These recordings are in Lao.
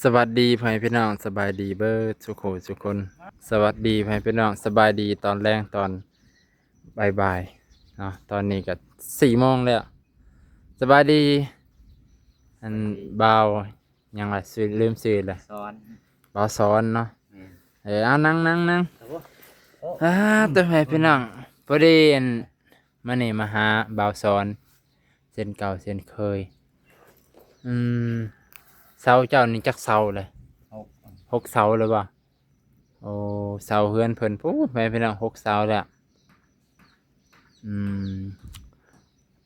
ສະຫວັດດີພໍ່ແມ່ພີ່ນ້ອງ ສະບາຍດີເບີດສູ່ຄູ່ສູ່ຄົນ. ສະຫວັດດີພໍ່ແມ່ພີ່ນ້ອງ ສະບາຍດີຕອນແລງ ຕອນບ່າຍໆເນາະ. ຕອນນີ້ກໍສີ່ໂມງແລ້ວ. ສະບາຍດີ ອັນ ບ່າວຫຍັງລະ ຊື່ ລືມຊື່ລະ ສອນ ບ່າວສອນເນາະ. ແມ່ນ ເອີ ເອົາ ນັ່ງໆໆ. ໂອ້ ໂອ້ ອ່າ ໂຕແມ່ພີ່ນ້ອງ ພໍດີ ອັນ ມານີ້ມາຫາບ່າວສອນເຊັ່ນເກົ່າເຊັ່ນເຄີຍ. ອືມ ເສົາເຈົ້ານີ້ຈັກເສົາແລ້ວ? ຫົກ ຫົກເສົາແລ້ວບໍ່? ໂອ້ ເສົາເຮືອນເພິ່ນ ປູ້ ແມ່ພີ່ນ້ອງ ຫົກເສົາແລ້ວ. ອືມ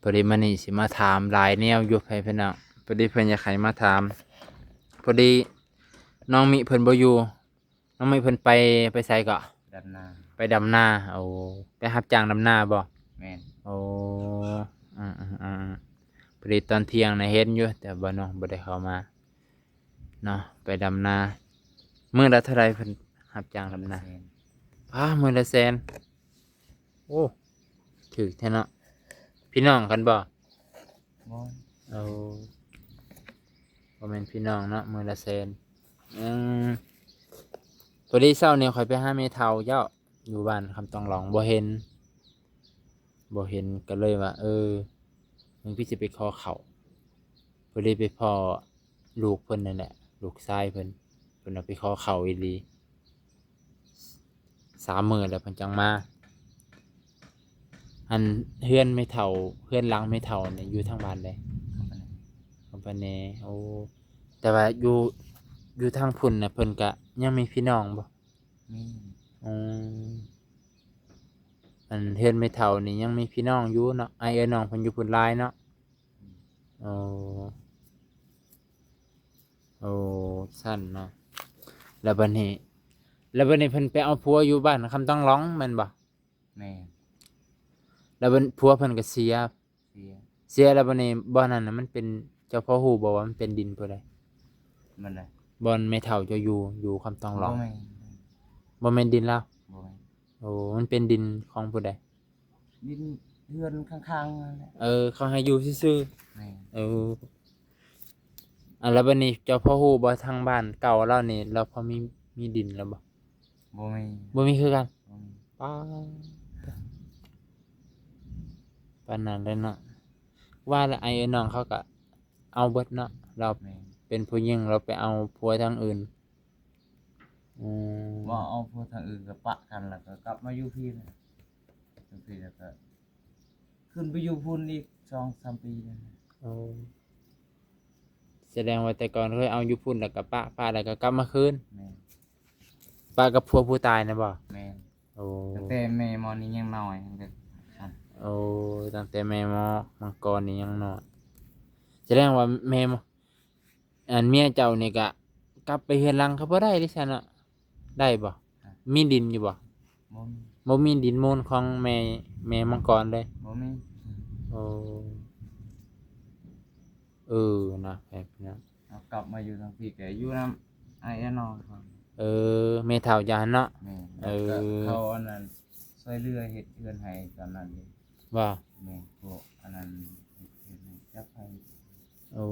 ພໍດີມານີ້ຊິມາຖາມຫຼາຍແນວຢູ່ ແມ່ພີ່ນ້ອງ. ພໍດີເພິ່ນຢາກໃຫ້ມາຖາມ ພໍດີນ້ອງມິເພິ່ນບໍ່ຢູ່. ນ້ອງໄມ້ເພິ່ນໄປ ໄປໃສເກາະ? ດຳນາ ໄປດຳນາ. ໂອ້ ໄປຮັບຈ້າງດຳນາບໍ່? ແມ່ນ ໂອ້ ອືມໆໆ ພໍດີຕອນທ່ຽງນະເຫັນຢູ່ ແຕ່ວ່ານ້ອງບໍ່ໄດ້ເຂົ້າມາເນາະ. ໄປດຳນາ ມື້ລະເທົ່າໃດເພິ່ນຮັບຈ້າງດຳນາ? ມື້ລະແສນ ອ້າ ມື້ລະແສນ. ໂອ້ ຖືກແທ້ເນາະ. ພີ່ນ້ອງກັນບໍ່? ບໍ່ ໂອ້ ບໍ່ແມ່ນພີ່ນ້ອງເນາະ ມື້ລະແສນ. ອືມ ພໍດີເຊົ້ານີ້ຂ້ອຍໄປຫາແມ່ເຖົ້າເຈົ້າຢູ່ບ້ານຄຳຕອງຫຼອງ ບໍ່ເຫັນ ບໍ່ເຫັນ ກໍເລີຍວ່າ ເອີ ມື້ນີ້ຊິໄປຂໍເຂົ້າ. ພໍດີໄປພໍ້ລູກເພິ່ນນັ້ນແຫຼະ ລູກຊາຍເພິ່ນ ເພິ່ນວ່າໄປຂໍເຂົ້າອີ່ຫຼີ. ສາມມື້ແລ້ວເພິ່ນຈັ່ງມາ. ອັນເຮືອນແມ່ເຖົ້າ ເຮືອນຫຼັງແມ່ເຖົ້ານີ້ຢູ່ທາງບ້ານໃດ? ຄຳປະແນ. ຄຳປະແນ. ໂອ້ ແຕ່ວ່າຢູ່ ຢູ່ທາງພຸ້ນນະ ເພິ່ນກະຍັງມີພີ່ນ້ອງບໍ່? ມີ. ອືມ ອັນເຮືອນແມ່ເຖົ້ານີ້ຍັງມີພີ່ນ້ອງຢູ່ເນາະ ອ້າຍເອື້ອຍນ້ອງເພິ່ນຢູ່ພຸ້ນຫຼາຍເນາະ. ໂອ້ ໂອ້ ຊັ້ນເນາະ. ແລ້ວບັດນີ້ ແລ້ວບັດນີ້ເພິ່ນໄປເອົາຜົວຢູ່ບ້ານຄຳຕອງຫຼອງແມ່ນບໍ່? ແມ່ນ. ແລ້ວບັດ ຜົວເພິ່ນກໍເສຍ ເສຍ ເສຍແລ້ວບັດນີ້ ບ່ອນນັ້ນນະ ມັນເປັນ ເຈົ້າພໍຮູ້ບໍ່ວ່າມັນເປັນດິນຜູ້ໃດ? ບ່ອນໃດ? ບ່ອນແມ່ເຖົ້າເຈົ້າຢູ່ ຢູ່ຄຳຕອງຫຼອງ. ບໍ່ແມ່ນ ບໍ່ແມ່ນດິນລາວ? ບໍ່ແມ່ນ. ໂອ້ ມັນເປັນດິນຂອງຜູ້ໃດ? ດິນເຮືອນຂ້າງໆນັ້ນແຫຼະ. ເອີ ເຂົາໃຫ້ຢູ່ຊື່ໆ. ແມ່ນ. ເອີ ອັນ ແລ້ວບັດນີ້ເຈົ້າພໍຮູ້ບໍ່ ທາງບ້ານເກົ່າລາວນີ້ ລາວພໍມີ ມີດິນແລ້ວບໍ່? ບໍ່ມີ. ບໍ່ມີຄືກັນ? ບໍ່ມີ. ປ້າ ປານນັ້ນເລີຍເນາະ. ວ່າແລ້ວ ອ້າຍເອື້ອຍນ້ອງເຂົາກໍເອົາເບິດເນາະ. ລາວ ແມ່ນ ເປັນຜູ້ຍິງ ລາວໄປເອົາຜົວທາງອື່ນ. ອືມ ວ່າເອົາຜົວທາງອື່ນກໍປະກັນ ແລ້ວກໍກັບມາຢູ່ພີ້ແຫຼະ. ຈັ່ງຊີ້ແລ້ວກໍຂຶ້ນໄປຢູ່ພຸ້ນອີກສອງສາມປີນັ້ນ. ໂອ້ ສະແດງວ່າແຕ່ກ່ອນເຄີຍເອົາຢູ່ພຸ້ນ ແລ້ວກໍປະ ປະແລ້ວກໍກັບມາຄືນ. ແມ່ນ. ປະກັບຜົວຜູ້ຕາຍນະບໍ່? ແມ່ນ. ໂອ້ ຕັ້ງແຕ່ແມ່ໝໍນີ້ຍັງນ້ອຍ. ໂອ້ ຕັ້ງແຕ່ແມ່ໝໍມັງກອນນີ້ຍັງນ້ອຍ. ສະແດງວ່າແມ່ ອັນເມຍເຈົ້ານີ້ກະກັບໄປເຮືອນຫຼັງເຂົາບໍ່ໄດ້ເດ້ຊັ້ນເນາະ. ໄດ້ບໍ່? ຮະ? ມີດິນຢູ່ບໍ່? ບໍ່ມີ. ບໍ່ມີດິນມູນຂອງແມ່ ແມ່ມັງກອນເລີຍ? ບໍ່ມີ. ໂອ້ ເອີ ນະ ແບບນັ້ນ. ເຮົາກັບມາຢູ່ທາງພີ້ກໍຢູ່ນຳອ້າຍເອື້ອຍນ້ອງເຂົາ. ເອີ ແມ່ເຖົ້າເຈົ້າຫັ້ນເນາະ? ແມ່ນ. ເອີ ເຂົາອັນນັ້ນ ຊ່ວຍເຫຼືອເຮັດເຮືອນໃຫ້ຕອນນັ້ນເດ້. ບໍ່? ແມ່ນ ພວກອັນນັ້ນເຮັດເຮືອນໃຫ້ຈັກໃຜ. ໂອ້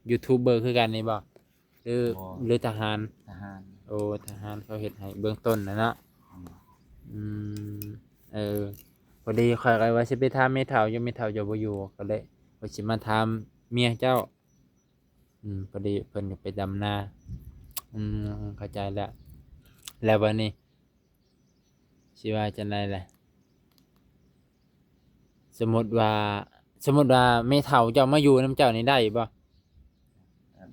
ຢູທູບເບີຄືກັນນີ້ບໍ່? ຫຼື ບໍ່ ຫຼືທະຫານ? ທະຫານ. ໂອ້ ທະຫານເຂົາເຮັດໃຫ້ເບື້ອງຕົ້ນນະເນາະ. ອືມ ອືມ ເອີ ພໍດີຂ້ອຍກໍວ່າຊິໄປຖາມແມ່ເຖົ້າຢູ່ ແມ່ເຖົ້າເຈົ້າບໍ່ຢູ່ ກໍເລີຍວ່າຊິມາຖາມເມຍເຈົ້າ. ອືມ ພໍດີເພິ່ນໄປດຳນາ. ອືມ ເຂົ້າໃຈແລ້ວ. ແລ້ວບັດນີ້ ຊິວ່າຈັ່ງໃດລະ? ສົມມຸດວ່າ ສົມມຸດວ່າແມ່ເຖົ້າເຈົ້າມາຢູ່ນຳເຈົ້ານີ້ໄດ້ບໍ່?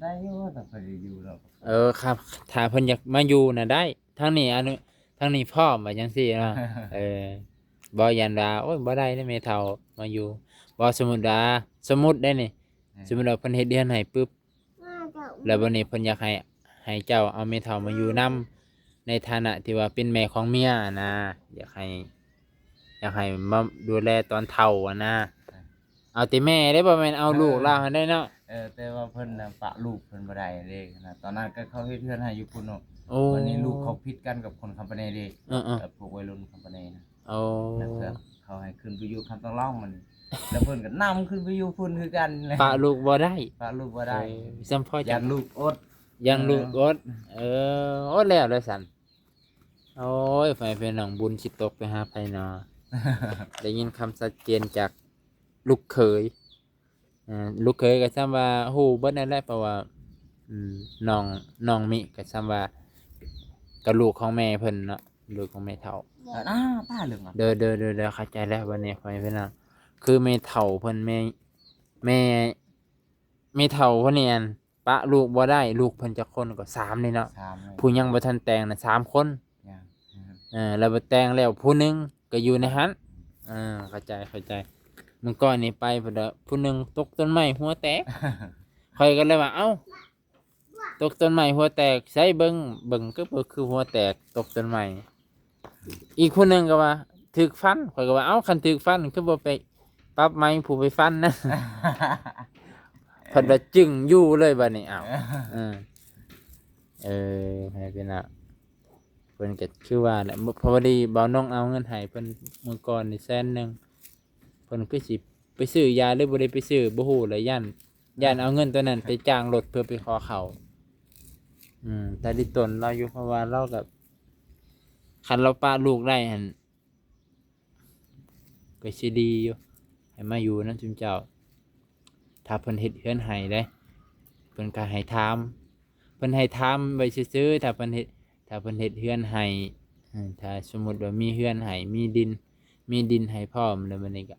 ໄດ້ຢູ່ ຖ້າເພິ່ນຢູ່ແລ້ວ. ເອີ ຄັບ ຖ້າເພິ່ນຢາກມາຢູ່ນະໄດ້. ທາງນີ້ ອັນ ທາງນີ້ພ້ອມວ່າຈັ່ງຊີ້ເນາະ. ເອີ ບໍ່ ຢ້ານວ່າ ໂອ້ຍ ບໍ່ໄດ້ເດ້ແມ່ເຖົ້າມາຢູ່. ບໍ່ ສົມມຸດວ່າ ສົມມຸດໄດ້ນີ້ ແມ່ນ ສົມມຸດວ່າເພິ່ນເຮັດເຮືອນໃຫ້ປຶບ ແລ້ວບັດນີ້ເພິ່ນຢາກໃຫ້ ໃຫ້ເຈົ້າເອົາແມ່ເຖົ້າມາຢູ່ນຳ ໃນຖານະທີ່ວ່າເປັນແມ່ຂອງເມຍຫັ້ນນະ ຢາກໃຫ້ ຢາກໃຫ້ມາດູແລຕອນເຖົ້າຫັ້ນນະ. ເອົາແຕ່ແມ່ເດ້ ບໍ່ແມ່ນເອົາລູກລາວຫັ້ນເດ້ເນາະ. ເອີ ແຕ່ວ່າເພິ່ນນະປະລູກເພິ່ນບໍ່ໄດ້ເດ້ນະ ຕອນນັ້ນກໍເຂົາເຮັດເຮືອນໃຫ້ຢູ່ພຸ້ນເນາະ. ໂອ້ ບັດນີ້ລູກເຂົາຜິດກັນກັບຄົນຄຳປະເນເດ້. ເອີໆ ກັບພວກໄວລຸ້ນຄຳປະເນນະ. ໂອ້ ແລ້ວເຂົາໃຫ້ຂຶ້ນໄປຢູ່ຄຳຕະລອງມັນ ແລ້ວເພິ່ນກໍນຳຂຶ້ນໄປຢູ່ພຸ້ນຄືກັນ. ປະລູກບໍ່ໄດ້ ປະລູກບໍ່ໄດ້. ເອີ ຊ່ຳພໍ ຢ້ານລູກອົດ. ຢ້ານລູກອົດ. ເອີ ອົດແລ້ວລະຊັ້ນ. ໂອ້ຍ ໄປເປັນໜອງບຸນຊິຕົກໄປຫາໃຜເນາະ. ໄດ້ຍິນຄຳຊັດເຈນຈາກລູກເຂີຍ. ເອີ ລູກເຂີຍກໍຊ່ຳວ່າຮູ້ເບິດນັ້ນແຫຼະ ເພາະວ່າ ອືມ ນ້ອງ ນ້ອງມິກໍຊ່ຳວ່າກໍລູກຂອງແມ່ເພິ່ນເນາະ ລູກຂອງແມ່ເຖົ້າ. ເອີ ອ້າ ປ້າເລື່ອງ ເດີ ເດີ ເດີ ເດີ ເຂົ້າໃຈແລ້ວບັດນີ້ ພໍ່ແມ່ພີ່ນ້ອງ. ຄືແມ່ເຖົ້າເພິ່ນ ແມ່ ແມ່ ແມ່ເຖົ້າເພິ່ນນີ້ ອັນ ປະລູກບໍ່ໄດ້ ລູກເພິ່ນຈັກຄົນ ກໍສາມນີ້ເນາະ. ສາມເລີຍ ຜູ້ຍັງບໍ່ທັນແຕ່ງນະ ສາມຄົນ. ຍັງ ເອີ ແລ້ວບັດແຕ່ງແລ້ວຜູ້ໜຶ່ງກໍຢູ່ໃນຫັ້ນ. ເອີ ເຂົ້າໃຈ ເຂົ້າໃຈ. ມື້ກ່ອນນີ້ໄປພຸ້ນລະ ຜູ້ໜຶ່ງຕົກຕົ້ນໄມ້ຫົວແຕກ. ຂ້ອຍກໍເລີຍວ່າ ເອົ້າ ຕົກຕົ້ນໄມ້ຫົວແຕກ ໃສເບິ່ງ ເບິ່ງກໍບໍ່ຄືຫົວແຕກ ຕົກຕົ້ນໄມ້. ອີກຜູ້ໜຶ່ງກໍວ່າຖືກຟັນ. ຂ້ອຍກໍວ່າ ເອົ້າ ຄັນຖືກຟັນຄືບໍ່ໄປປັບໃໝຜູ້ໄປຟັນນະ. ເພິ່ນວ່າຈຶ່ງຢູ່ເລີຍບັດນີ້. ເອົ້າ ເອີ ເອີ ໃຫ້ເພິ່ນນະ ເພິ່ນກໍຄືວ່າແຫຼະ ພໍດີບ່າວນົງເອົາເງິນໃຫ້ເພິ່ນມື້ກ່ອນນີ້ແສນໜຶ່ງ. ເພິ່ນຄືຊິໄປຊື້ຢາ ຫຼືບໍ່ໄດ້ໄປຊື້ ບໍ່ຮູ້ແຫຼະ ຢ້ານ ຢ້ານເອົາເງິນຕົວນັ້ນໄປຈ້າງລົດເພື່ອໄປຂໍເຂົ້າ. ອືມ ແຕ່ລິຕົນລາວຢູ່ ເພາະວ່າລາວກໍ ຄັນລາວປະລູກໄດ້ຫັ້ນ ກໍຊິດີຢູ່ ໃຫ້ມາຢູ່ນຳຊຸມເຈົ້າ. ຖ້າເພິ່ນເຮັດເຮືອນໃຫ້ເດ້ ເພິ່ນກໍໃຫ້ຖາມ ເພິ່ນໃຫ້ຖາມໄວ້ຊື່ໆ. ຖ້າເພິ່ນເຮັດ ຖ້າເພິ່ນເຮັດເຮືອນໃຫ້ ເອີ ຖ້າສົມມຸດວ່າມີເຮືອນໃຫ້ ມີດິນ ມີດິນໃຫ້ພ້ອມແລ້ວ ບັດນີ້ກໍ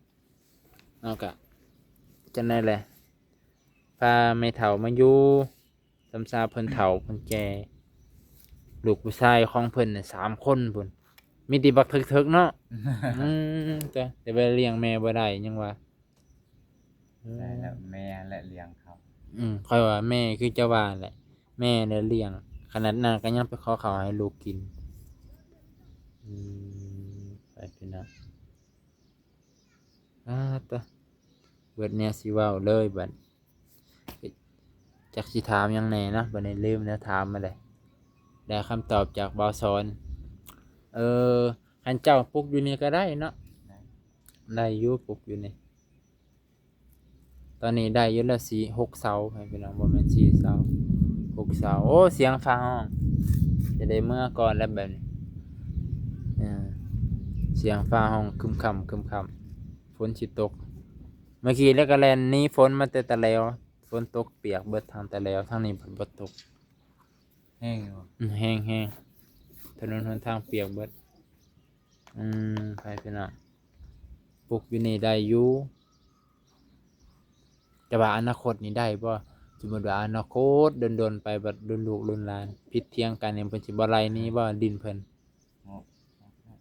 ເຮົາກະຈັ່ງໃດແຫຼະ ພາແມ່ເຖົ້າມາຢູ່ ສ່ຳຊາເພິ່ນເຖົ້າເພິ່ນແກ່ ລູກຜູ້ຊາຍຂອງເພິ່ນນະ ສາມຄົນພຸ້ນ ມີແຕ່ບັກເຖິກໆເນາະ. ອືມ ແຕ່ ແຕ່ວ່າລ້ຽງແມ່ບໍ່ໄດ້ ຍັງວ່າ ໄດ້ແລ້ວ ແມ່ແຫຼະລ້ຽງເຂົາ. ອືມ ຂ້ອຍວ່າແມ່ຄືເຈົ້າວ່າແຫຼະ ແມ່ແຫຼະລ້ຽງ ຂະໜາດນັ້ນກໍຍັງໄປຂໍເຂົ້າໃຫ້ລູກກິນ. ອືມ ໄປພີ່ນ້ອງ. ອາ ຕະ ເບິດແນວຊິເວົ້າເລີຍບັດ ຈັກຊິຖາມຫຍັງແດ່ເນາະ ບັດນີ້ລືມແນວຖາມມາເລີຍ. ໄດ້ຄຳຕອບຈາກບ່າວສອນ. ເອີ ຄັນເຈົ້າປຸກຢູ່ນີ້ກໍໄດ້ເນາະ. ໄດ້ ໄດ້ຢູ່ ປຸກຢູ່ນີ້. ຕອນນີ້ໄດ້ຢູ່ແລ້ວສີ່ ຫົກເສົາ ໃຫ້ພີ່ນ້ອງ ບໍ່ແມ່ນສີ່ເສົາ ຫົກເສົາ. ໂອ້ ສຽງຟ້າຮ້ອງ ຈະໄດ້ເມືອກ່ອນແລ້ວແບບນີ້. ເອີ ສຽງຟ້າຮ້ອງຄຶມຄ່ຳ ຄຶມຄ່ຳ ຝົນຊິຕົກ. ເມື່ອກີ້ແລ້ວກໍແລ່ນໜີຝົນມາແຕ່ຕະແຫຼວ ຝົນຕົກປຽກເບິດທາງຕະແຫຼວ ທາງນີ້ເພິ່ນບໍ່ຕົກ. ແຮງຢູ່ບໍ່? ອືມ ແຮງໆ ຖະໜົນຫົນທາງປຽກເບິດ. ອືມ ໃຜພີ່ນ້ອງ ປຸກຢູ່ນີ້ໄດ້ຢູ່ ແຕ່ວ່າອະນາຄົດນີ້ໄດ້ບໍ່? ສົມມຸດວ່າອະນາຄົດດົນໆໄປ ບັດລຸ້ນລູກລຸ້ນຫຼານຜິດຖຽງກັນນີ້ ເພິ່ນຊິບໍ່ໄລ່ໜີບໍ່ດິນເພິ່ນ? ໂອ້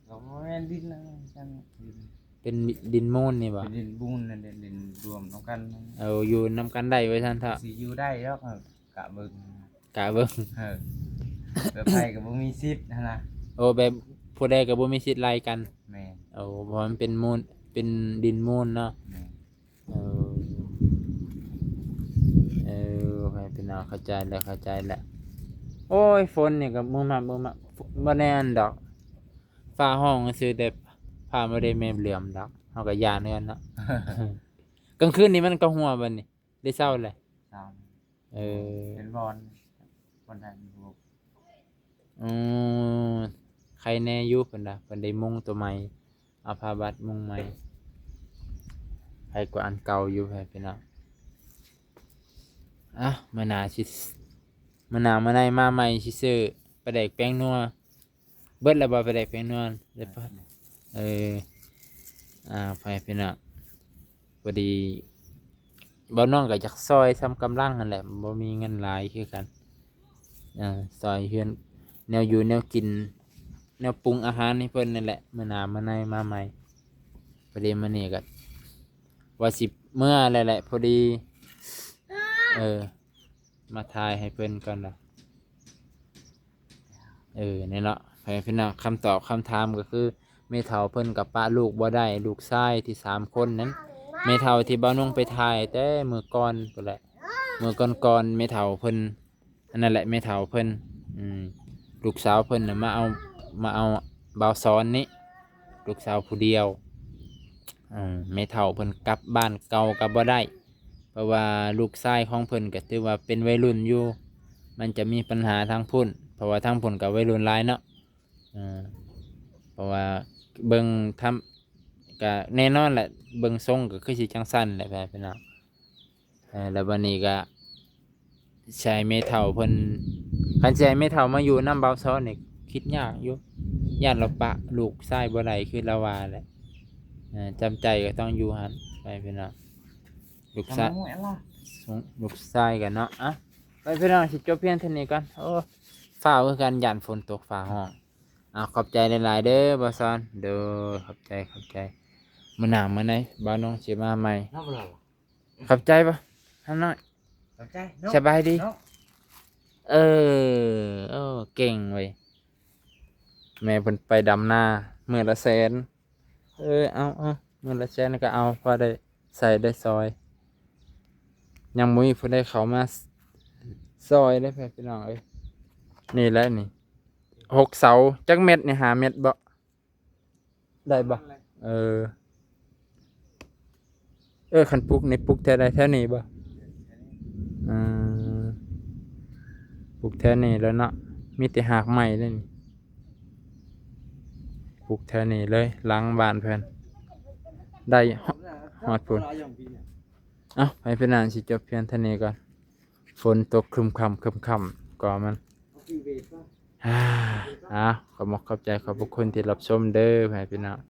ກໍບໍ່ແມ່ນດິນນະ ຈັ່ງ ດິນ ເປັນດິນມູນນີ້ບໍ່? ເປັນດິນມູນນັ້ນແຫຼະ ດິນລວມນຳກັນ. ເອົາ ຢູ່ນຳກັນໄດ້ວ່າຊັ້ນເຖາະ. ຊິຢູ່ໄດ້ດອກ ເອີ ກະເບິ່ງ ກະເບິ່ງ. ເອີ ແບບໃຜກໍບໍ່ມີສິດຫັ້ນນະ. ໂອ້ ແບບຜູ້ໃດກໍບໍ່ມີສິດໄລ່ກັນ. ແມ່ນ. ໂອ້ ເພາະມັນເປັນມູນ ເປັນດິນມູນເນາະ. ແມ່ນ. ເອີ ເອີ ໃຫ້ພີ່ນ້ອງເຂົ້າໃຈແລ້ວ ເຂົ້າໃຈແລ້ວ. ໂອ້ຍ ຝົນນີ້ກໍມຶມມັບ ມຶມມັບ ບໍ່ແນ່ນດອກ ຟ້າຮ້ອງຊື່ ແຕ່ຟ້າບໍ່ໄດ້ແມ່ນເຫຼືອມດອກ ເຮົາກໍຢ້ານເຮືອນເນາະ. ກາງຄືນນີ້ມັນກໍຮົ່ວບັດນີ້ ໄດ້ເຊົາແລ້ວ? ເຊົາ. ເອີ ເປັນບ່ອນ ບ່ອນໃດບໍ່? ອືມ ໄຄແນ່ຢູ່ ເພິ່ນວ່າ ເພິ່ນໄດ້ມຸງຕົວໃໝ່ ເອົາຜ້າບັດມຸງໃໝ່ ໄຄກວ່າອັນເກົ່າຢູ່ ໃຫ້ພີ່ນ້ອງ. ອ່ະ ມື້ໜ້າຊິ ມື້ໜ້າມື້ໃນມາໃໝ່ຊິຊື້ປາແດກແປ້ງນົວ. ເບິດແລ້ວບໍ່ ປາແດກແປ້ງນົວ? ເບິດແລ້ວ. ເອີ ອ່າ ໃຫ້ພີ່ນ້ອງ ພໍດີບ່າວນ້ອງກໍຢາກຊ່ອຍສ່ຳກຳລັງຫັ້ນແຫຼະ ບໍ່ມີເງິນຫຼາຍຄືກັນ. ເອີ ຊ່ອຍເຮືອນ ແນວຢູ່ແນວກິນ ແນວປຸງອາຫານໃຫ້ເພິ່ນນັ້ນແຫຼະ ມື້ໜ້າມື້ໃນມາໃໝ່. ພໍດີມື້ນີ້ກໍວ່າຊິເມືອແລ້ວແຫຼະ ພໍດີ ເອີ ມາຖ່າຍໃຫ້ເພິ່ນກ່ອນລະ. ເອີ ນີ້ເນາະ ໃຫ້ພີ່ນ້ອງ ຄຳຕອບຄຳຖາມກໍຄື ແມ່ເຖົ້າເພິ່ນກໍປະລູກບໍ່ໄດ້ ລູກຊາຍທີ່ສາມຄົນນັ້ນ ແມ່ເຖົ້າທີ່ບ່າວນົງໄປຖ່າຍແຕ່ມື້ກ່ອນພຸ້ນແຫຼະ ມື້ກ່ອນໆ ແມ່ເຖົ້າເພິ່ນ ອັນນັ້ນແຫຼະ ແມ່ເຖົ້າເພິ່ນ ອືມ ລູກສາວເພິ່ນນະ ມາເອົາ ມາເອົາບ່າວສອນນີ້ ລູກສາວຜູ້ດຽວ. ເອີ ແມ່ເຖົ້າເພິ່ນກັບບ້ານເກົ່າກໍບໍ່ໄດ້ ເພາະວ່າລູກຊາຍຂອງເພິ່ນກໍຖືວ່າເປັນໄວລຸ້ນຢູ່ ເ ມັນຈະມີບັນຫາທາງພຸ້ນ ເພາະວ່າທາງພຸ້ນກໍໄວລຸ້ນຫຼາຍເນາະ. ເອີ ເພາະວ່າເບິ່ງທຳ ກະແນ່ນອນແຫຼະ ເບິ່ງຊົງກໍຄືຊິຈັ່ງຊັ້ນແຫຼະ ແບບພີ່ນ້ອງ. ເອີ ແລ້ວບັດນີ້ກະຊິໃຫ້ແມ່ເຖົ້າເພິ່ນ ຄັນຊິໃຫ້ແມ່ເຖົ້າມາຢູ່ນຳບ່າວຊອນນີ້ຄິດຍາກຢູ່ ຢ້ານລາວປະລູກຊາຍບໍ່ໄດ້ ຄືລາວວ່າແຫຼະ. ເອີ ຈຳໃຈກໍຕ້ອງຢູ່ຫັ້ນ ໄປພີ່ນ້ອງ ລູກຊາຍ ສອງ ລູກຊາຍກັນເນາະ. ອ່ະ ໄປພີ່ນ້ອງ ຊິຈົບພຽງເທົ່ານີ້ກ່ອນ. ໂອ້ ຟ້າວຄືກັນ ຢ້ານຝົນຕົກ ຟ້າຮ້ອງ. ອ່າ ຂອບໃຈຫຼາຍໆເດີບ່າວຊອນ. ໂດຍ ຂອບໃຈ ຂອບໃຈ. ມື້ໜ້າມື້ໃດບ່າວນ້ອງຊິມາໃໝ່. ເນາະ ຂອບໃຈບໍ່ ຫານ້ອຍ? ຂອບໃຈເນາະ ສະບາຍດີເນາະ. ເອີ ໂອ້ ເກັ່ງເວີຍ ແມ່ເພິ່ນໄປດຳນາມື້ລະແສນ. ເອີ ເອົາ ເອົາ ມື້ລະແສນກໍເອົາ ພໍໄດ້ໃຊ້ໄດ້ສອຍ. ຍັງບໍ່ມີຜູ້ໃດເຂົ້າມາ ຊ- ຊອຍເດ້ ພີ່ນ້ອງເອີຍ. ນີ້ແຫຼະນີ້ ຫົກເສົາ ຈັກແມັດນີ້ ຫ້າແມັດບໍ່? ໄດ້ບໍ່? ເອີ ເອີ ຄັນປຸກນີ້ ປຸກແຖວໃດ ແຖວນີ້ບໍ່? ອືມ ປຸກແຖວນີ້ແຫຼະເນາະ ມີແຕ່ຮາກໄມ້ເດ້ນີ້ ປຸກແຖວນີ້ເລີຍ ຫຼັງບ້ານເພິ່ນ ໄດ້ຮອດ ຮອດພຸ້ນ. ເອົ້າ ໃຫ້ພີ່ນ້ອງຊິຈົບພຽງເທົ່ານີ້ກ່ອນ. ຝົນຕົກຄຶ້ມຄ່ຳ ຄຶ້ມຄ່ຳກໍມັນ ອ່າ ເອົາ ຂອບອົກຂອບໃຈ ຂອບພະຄຸນທີ່ຮັບຊົມເດີ ໃຫ້ພີ່ນ້ອງ